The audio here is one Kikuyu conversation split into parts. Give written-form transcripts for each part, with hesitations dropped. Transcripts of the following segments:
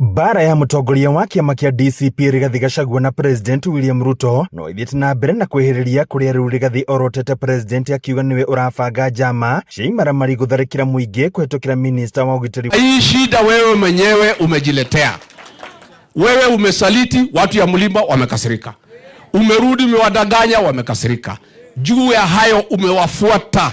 Mbara ya mũtongoria wa kĩama kĩa DCP Rigathi Gachagua na President William Ruto no ĩthiĩte na mbere na kwĩhĩrĩria kũrĩa rĩu Rigathi orotete President akiuga nĩwe ũrabanga njama cia imaramari gũtharĩkĩra mũingĩ kũhetũkĩra minista wa ũgitĩri. Hii shida wewe mwenyewe umejiletea. Wewe umesaliti watu ya mlima, wamekasirika. Umerudi umewadanganya, wamekasirika. Juu ya hayo umewafuata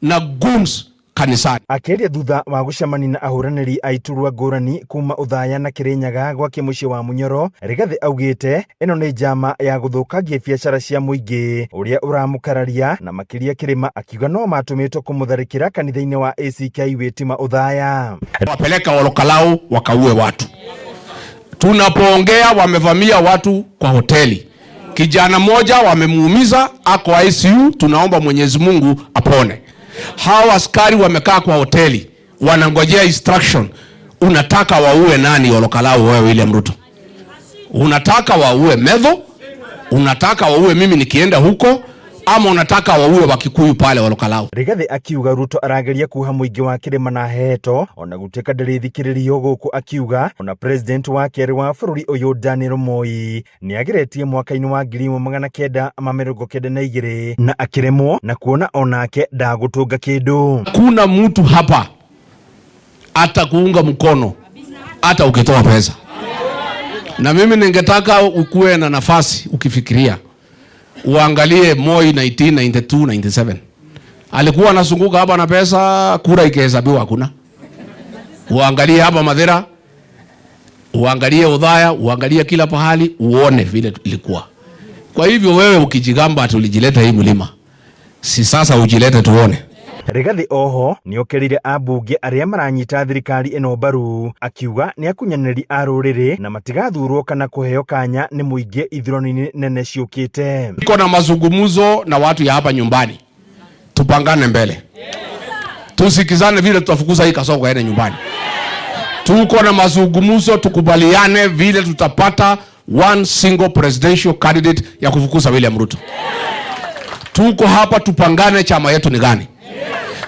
na goons kanisani. Akĩaria thutha wa gũcemania na ahũranĩri a iturwa ngũrani kuma Othaya na Kirinyaga gwake mũciĩ wa Munyoro, Rigathi augĩte ĩno nĩ njama ya gũthũkangia biacara cia mũingĩ ũrĩa ũramũkararia na makĩria Kĩrĩma, akiuga no matũmĩtwo kũmũtharĩkĩra kanitha-inĩ wa ACK Witima Othaya. Wapeleka Ol Kalou wakaue watu. Tunapoongea wamevamia watu kwa hoteli. Kijana moja wamemuumiza, ako ICU, tunaomba Mwenyezi Mungu apone. Hawa askari wamekaa kwa hoteli wanangojea instruction. Unataka waue nani Ol Kalou wewe William Ruto? Unataka waue Methu? Unataka waue mimi nikienda huko, ama unataka waue Wakikuyu pale Ol Kalou? Rigathi akiuga Ruto arageria kuha mũingĩ wa Kĩrĩma na heto ona gũtuĩka ndĩrĩthikĩrĩrio gũkũ, akiuga ona president wa kerĩ wa bũrũri ũyũ Daniel Moi nĩageretie mwaka-inĩ wa 1992 na akĩremwo na kuona onake ndagũtũnga kĩndũ. Kuna mtu hapa atakuunga mkono hata ukitoa pesa, na mimi ningetaka ukuwe na nafasi ukifikiria, uangalie Moi 1992 97 alikuwa anazunguka hapa na pesa, kura ikihesabiwa hakuna. Uangalie hapa Mathira, uangalie Othaya, uangalie kila pahali, uone vile ilikuwa. Kwa hivyo wewe ukijigamba tulijileta hii mlima, si sasa ujilete tuone. Rigathi oho nĩokĩrĩire ambunge arĩa maranyita thirikari ĩno mbaru, akiuga nĩ akunyanĩri a rũrĩrĩ na matigathurwo kana kũheo kanya nĩ mũingĩ ithurano-inĩ nene ciũkĩte. Niko na mazungumzo na watu ya hapa nyumbani, tupangane mbele, tusikizane vile tutafukuza hii kasongo aende nyumbani. Tuko na mazungumzo, tukubaliane vile tutapata one single presidential candidate ya kufukuza William Ruto. Tuko hapa tupangane, chama yetu ni gani?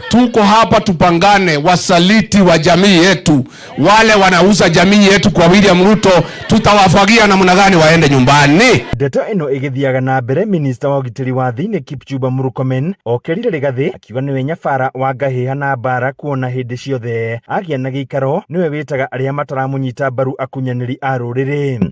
Tuko hapa tupangane, wasaliti wa jamii yetu, wale wanauza jamii yetu kwa William Ruto, tutawafagia namna gani waende nyumbani? Ndeto ĩno ĩgĩthiaga na mbere, minista wa ũgitĩri wa thĩinĩ Kipchumba Murkomen okĩrire Rigathi akiuga nĩwe nyabara wa ngahĩha na mbara, kuona hĩndĩ ciothe agĩa na gĩikaro nĩwe wĩtaga arĩa mataramũnyita mbaru akunyanĩri a rũrĩrĩ.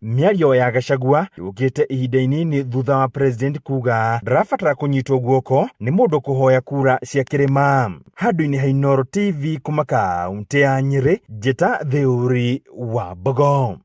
Mĩario ya Gachagua yũkĩte ihinda inini thutha wa president kuga ndarabatara kũnyitwo guoko nĩ mũndũ kũhoya kura cia kĩrĩma. Handũ-inĩ ha Inooro TV kuma kaunti ya Nyĩrĩ, njĩta Theuri wa Mbogo.